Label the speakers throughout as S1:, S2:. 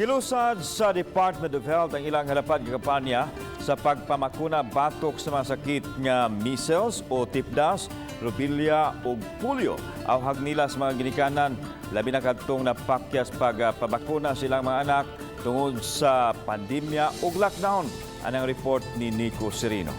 S1: Gilusad sa Department of Health ang ilang halapad nga kampanya sa pagpamakuna batok sa mga sakit nga measles o tipdas, rubella ug polio. Awhag nila sa mga ginikanan, labi na kadtong napakyas pagpabakuna silang mga anak tungod sa pandemya ug lockdown. Anang report ni Nico Serino.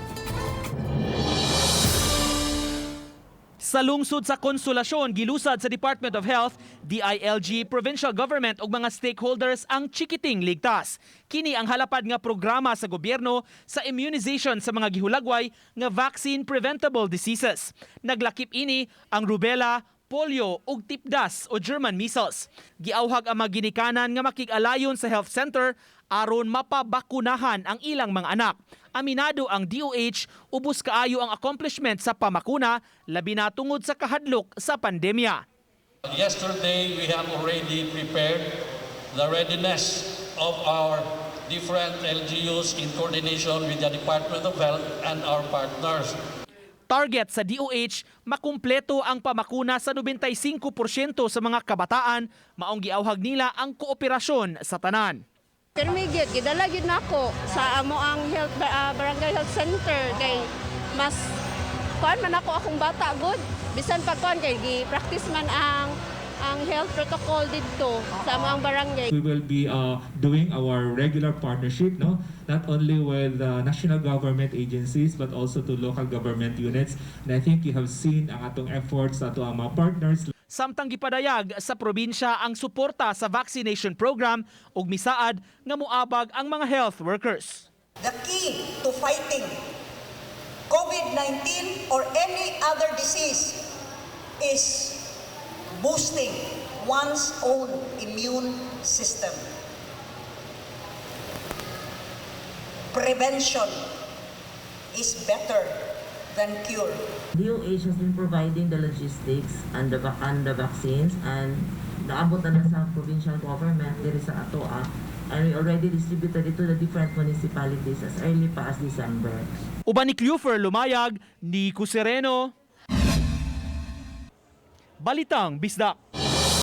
S2: Sa lungsod sa Konsolasyon, gilusad sa Department of Health, DILG, provincial government ug mga stakeholders ang Chikiting Ligtas. Kini ang halapad nga programa sa gobyerno sa immunization sa mga gihulagway nga vaccine preventable diseases. Naglakip ini ang rubella, polio ug tipdas o German measles. Giawhag ang mga ginikanan nga makig-alayon sa health center aron mapabakunahan ang ilang mga anak. Aminado ang DOH, ubos kaayo ang accomplishment sa pamakuna, labi na tungod sa kahadlok sa pandemya.
S3: Yesterday, we have already prepared the readiness of our different LGUs in coordination with the Department of Health and our partners.
S2: Target sa DOH, makumpleto ang pamakuna sa 95% sa mga kabataan, maong giawhag nila ang kooperasyon sa tanan.
S4: Pero may gyud, gidala gyud nako sa amo ang health barangay health center kay mas kuan man ako akong bata gud. Bisan pag kuan kay gi-practice man ang health protocol didto sa amo ang barangay.
S5: We will be doing our regular partnership, no? Not only with national government agencies, but also to local government units. And I think you have seen ang atong efforts sa ato ang mga partners.
S2: Samtang gipadayag sa probinsya ang suporta sa vaccination program ug misaad nga moabag ang mga health workers.
S6: The key to fighting COVID-19 or any other disease is boosting one's own immune system. Prevention is better than cure.
S7: DOH has been providing the logistics and the vaccines and naabot na na sa provincial government diri sa atoa and we already distributed it to the different municipalities as early pa as December.
S2: Uban ni Clufer Lumayag, Nico Sereno. Balitang Bisdak.